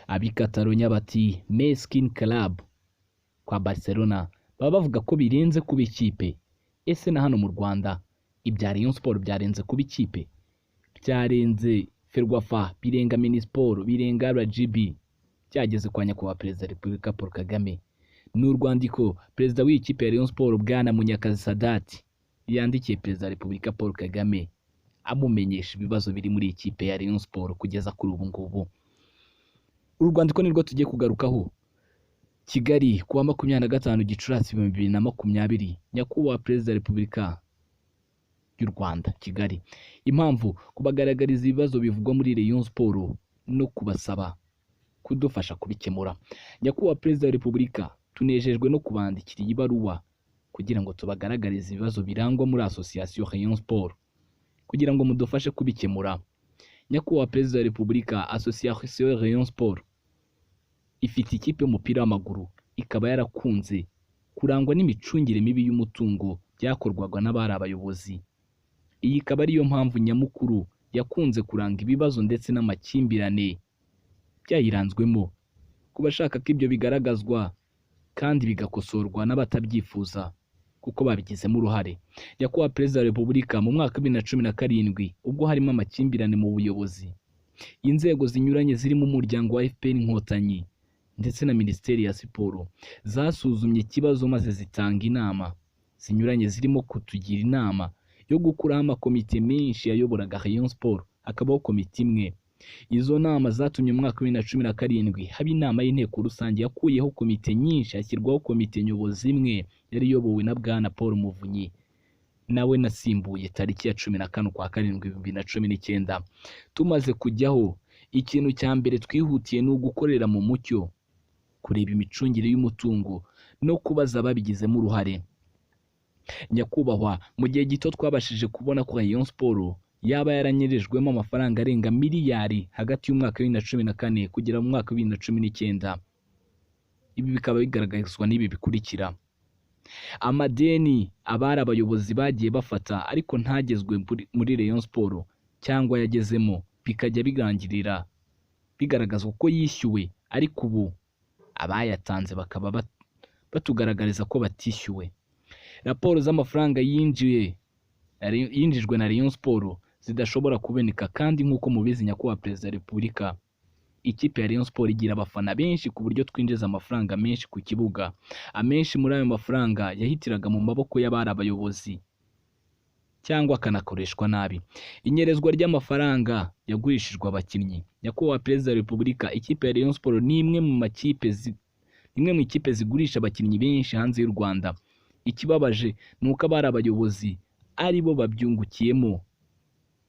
Ab'i Catalonia bati Meskin Club kwa Barcelona baba bavuga ko birenze kuba ikipe. Ese na hano mu Rwanda ibya Rayon Sport byarenze kuba ikipe? Byarenze Ferwafa, birenga Minisiporo, birenga RGB, byageze kwa Nyakubahwa Perezida wa Repubulika Paul Kagame. Ni urwandiko Perezida w'iyi kipe ya Rayon Sport Bwana Munyakazi Sadati yandikiye Perezida wa Repubulika Paul Kagame amumenyesha ibibazo biri muri iyi kipe ya Rayon Sport kugeza kuri ubu ngubu. Uru rwandiko nirwo tugiye kugarukaho. Kigali kuwa 25 Gicurasi 2020, Nyakubahwa Perezida wa Repubulika y'u Rwanda, Kigali. Impamvu kubagaragariza ibibazo bivugwa muri Rayon Sport no kubasaba kudufasha kubikemura. Nyakubahwa Perezida wa Repubulika, tunejejwe no kubandikira iyi baruwa kugira ngo tubagaragarize ibibazo birangwa muri Association Rayon Sport kugira ngo mudufashe kubikemura. Nyakubahwa Perezida wa Repubulika, Association Rayon Sport ifite ikipe y'umupira w'amaguru ikaba yarakunze kurangwa n'imicungire mibi y'umutungo byakorwaga n'abari abayobozi. Iyi ikaba ariyo mpamvu nyamukuru yakunze kuranga ibibazo ndetse n'amakimbirane byayiranzwemo. Ku bashaka ko ibyo bigaragazwa kandi bigakosorwa n'abatabyifuza kuko babigizemo uruhare. Nyakubahwa Perezida wa Repubulika, mu mwaka wa 2017 ubwo harimo amakimbirane mu buyobozi, inzego zinyuranye zirimo umuryango wa FPR Inkotanyi ndetse na Minisiteri ya Siporo zasuzumye ikibazo maze zitanga inama zinyuranye zirimo kutugira inama yo gukuraho amakomite menshi yayoboraga Rayon Sport hakabaho komite imwe. Izo nama zatumye mu mwaka wa 2017 haba inama y'inteko rusange yakuyeho komite nyinshi hashyirwaho komite nyobozi imwe yari iyobowe na Bwana Paul Muvunyi nawe nasimbuye tariki ya 14 ukwa karindwi 2019. Tumaze kujyaho, ikintu cya mbere twihutiye ni ugukorera mu mucyo, kureba imicungire y'umutungo no kubaza ababigizemo uruhare. Nyakubahwa, mu gihe gito twabashije kubona ko Rayon Sport yaba yaranyerejwemo amafaranga arenga miliyari hagati y'umwaka wa 2014 kugera mu mwaka wa 2019. Ibi bikaba bigaragazwa n'ibi bikurikira: amadeni abari abayobozi bagiye bafata ariko ntagezwe muri Rayon Sport cyangwa yagezemo bikajya birangirira bigaragazwa ko yishyuwe, ariko ubu abayatanze bakaba batugaragariza ko batishyuwe. Raporo z'amafaranga yinjijwe na Rayon Sport zidashobora kuboneka, kandi nk'uko mubizi Nyakubahwa Perezida wa Repubulika, ikipe ya Rayon Sport igira abafana benshi ku buryo twinjiza amafaranga menshi ku kibuga. Amenshi muri ayo mafaranga yahitiraga mu maboko y'abari abayobozi cyangwa akanakoreshwa nabi. Inyerezwa ry'amafaranga yagurishijwe abakinnyi. Nyakubahwa Perezida wa Repubulika, ikipe ya Rayon Sport ni imwe mu makipe imwe mu ikipe zigurisha abakinnyi benshi hanze y'u Rwanda. Ikibabaje ni uko abari abayobozi ari bo babyungukiyemo,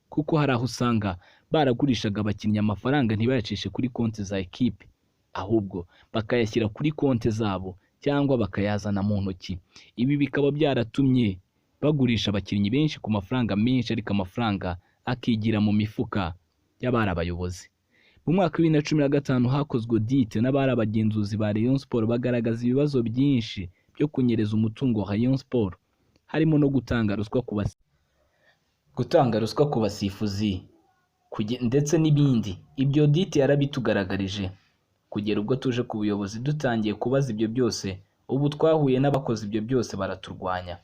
kuko hari aho usanga baragurishaga abakinnyi amafaranga ntibayacishe kuri konti za ekipe, ahubwo bakayashyira kuri konti zabo cyangwa bakayazana mu ntoki. Ibi bikaba byaratumye bagurisha abakinnyi benshi ku mafaranga menshi, ariko amafaranga akigira mu mifuka y'abari abayobozi. Mu mwaka wa 2015 hakozwe audit n'abari abagenzuzi ba Rayon Sport bagaragaza ibibazo byinshi byo kunyereza umutungo wa Rayon Sport, harimo no gutanga ruswa ku basifuzi ndetse n'ibindi. Ibyo audit yarabitugaragarije. Kugera ubwo tuje ku buyobozi dutangiye kubaza ibyo byose, ubu twahuye n'abakoze ibyo byose baraturwanya.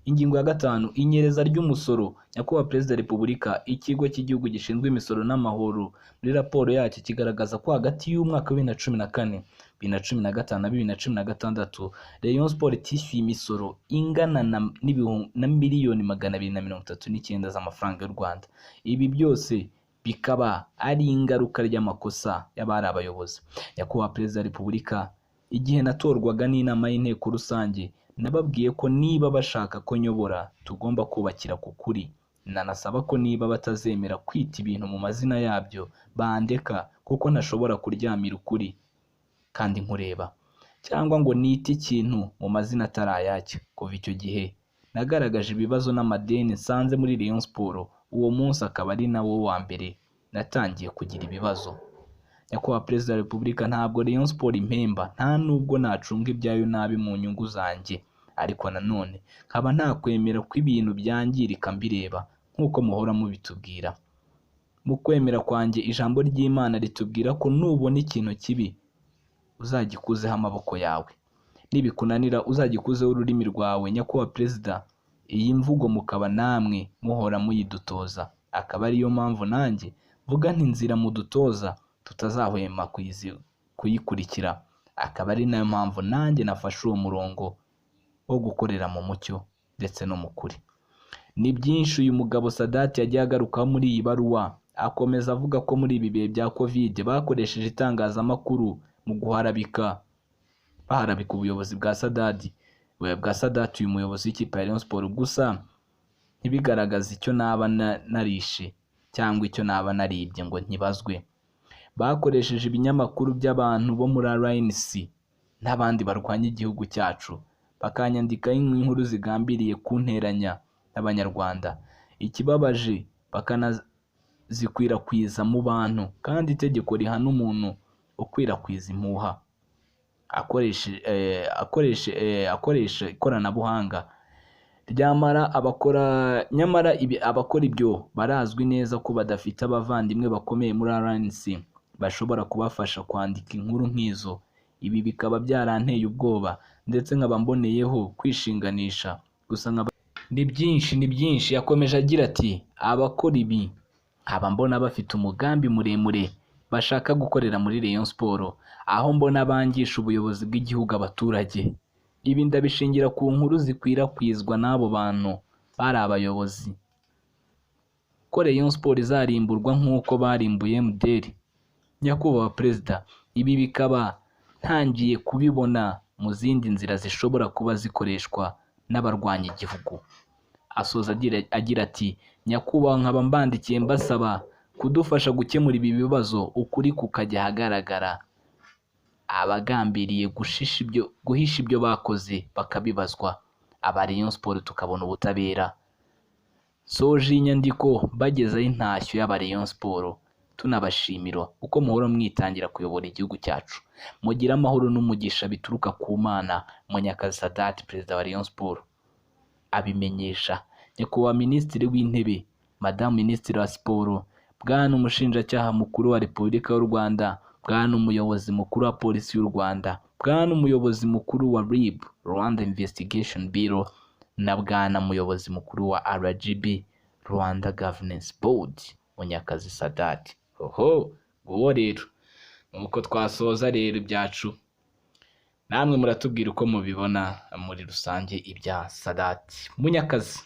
Ingingo ya 5, inyereza ry'umusoro. Nyakubahwa Perezida wa Repubulika, ikigo cy'igihugu gishinzwe imisoro n'amahoro muri raporo yacyo kigaragaza ko hagati y'umwaka wa 2014, 2015 na 2016 Rayon Sport itishyuye imisoro ingana na miliyoni 239 z'amafaranga y'u Rwanda. Ibi byose bikaba ari ingaruka ry'amakosa y'abari abayobozi. Nyakubahwa Perezida wa Repubulika, igihe natorwaga n'inama y'inteko rusange nababwiye ko niba bashaka ko nyobora tugomba kubakira ku kuri. Nanasaba ko niba batazemera kwita ibintu mu mazina yabyo bandeka, kuko ntashobora kuryamira ukuri kandi nkureba, cyangwa ngo nite ikintu mu mazina atari ayacyo. Kuva icyo gihe nagaragaje ibibazo n'amadeni nsanze muri Rayon Sport, uwo munsi akaba ari nawo wa mbere natangiye kugira ibibazo. Nyakubahwa Perezida wa Repubulika, ntabwo Rayon Sport impemba, nta nubwo nacunga ibyayo nabi mu nyungu zanjye, ariko nanone nkaba ntakwemera ko ibintu byangirika mbireba nk'uko muhora mubitubwira. Mu kwemera kwanjye, ijambo ry'Imana ritubwira ko nubona ikintu kibi uzagikuzeho amaboko yawe, nibikunanira uzagikuzeho ururimi rwawe. Nyakubahwa Perezida, iyi mvugo mukaba namwe muhora muyidutoza, akaba ariyo mpamvu nanjye mvuga nti inzira mudutoza tutazahwema kuyikurikira, akaba ari nayo mpamvu nanjye nafashe uwo murongo wo gukorera mu mucyo ndetse no mu kuri. Ni byinshi uyu mugabo Sadati yagiye agarukaho muri iyi baruwa. Akomeza avuga ko muri ibi bihe bya Covid bakoresheje itangazamakuru mu guharabika, baharabika ubuyobozi bwa Sadati, uyu muyobozi w'ikipe ya Rayon Sports, gusa ntibigaragaze icyo naba narishe cyangwa icyo naba naribye ngo ntibazwe. Bakoresheje ibinyamakuru by'abantu bo muri RNC n'abandi barwanya igihugu cyacu, bakanyandikaho inkuru zigambiriye kunteranya n'Abanyarwanda. Ikibabaje bakanazikwirakwiza mu bantu, kandi itegeko rihana umuntu ukwirakwiza impuha akoresha ikoranabuhanga ryamara abakora. Nyamara abakora ibyo barazwi neza ko badafite abavandimwe bakomeye muri RNC bashobora kubafasha kwandika inkuru nk'izo. Ibi bikaba byaranteye ubwoba, ndetse nkaba mboneyeho kwishinganisha gusa nkaba ni byinshi ni byinshi. Yakomeje agira ati abakora ibi nkaba mbona bafite umugambi muremure bashaka gukorera muri Rayon Sports, aho mbona bangisha ubuyobozi bw'igihugu abaturage. Ibi ndabishingira ku nkuru zikwirakwizwa n'abo bantu bari abayobozi ko Rayon Sports izarimburwa nk'uko barimbuye MDR. Nyakubahwa Perezida, ibi bikaba ntangiye kubibona mu zindi nzira zishobora kuba zikoreshwa n'abarwanya igihugu. Asoza agira ati nyakubahwa, nkaba mbandikiye mbasaba kudufasha gukemura ibi bibazo, ukuri kukajya ahagaragara, abagambiriye guhisha ibyo bakoze bakabibazwa, aba Rayon Sports tukabona ubutabera. Soje iyi nyandiko bagezaho intashyo y'aba Rayon Sports, tunabashimira uko muhora mwitangira kuyobora igihugu cyacu. Mugire amahoro n'umugisha bituruka ku Mana. Munyakazi Sadati, Perezida wa Rayon Sports, abimenyesha Nyakubahwa Minisitiri w'Intebe, Madamu Minisitiri wa Siporo, Bwana Umushinjacyaha Mukuru wa Repubulika y'u Rwanda, Bwana Umuyobozi Mukuru wa Polisi y'u Rwanda, Bwana Umuyobozi Mukuru wa RIB, Rwanda Investigation Bureau, na Bwana Umuyobozi Mukuru wa RGB, Rwanda Governance Board, Munyakazi Sadati. Oho, nguwo rero nuko twasoza rero ibyacu, namwe muratubwira uko mubibona muri rusange ibya Sadati Munyakazi.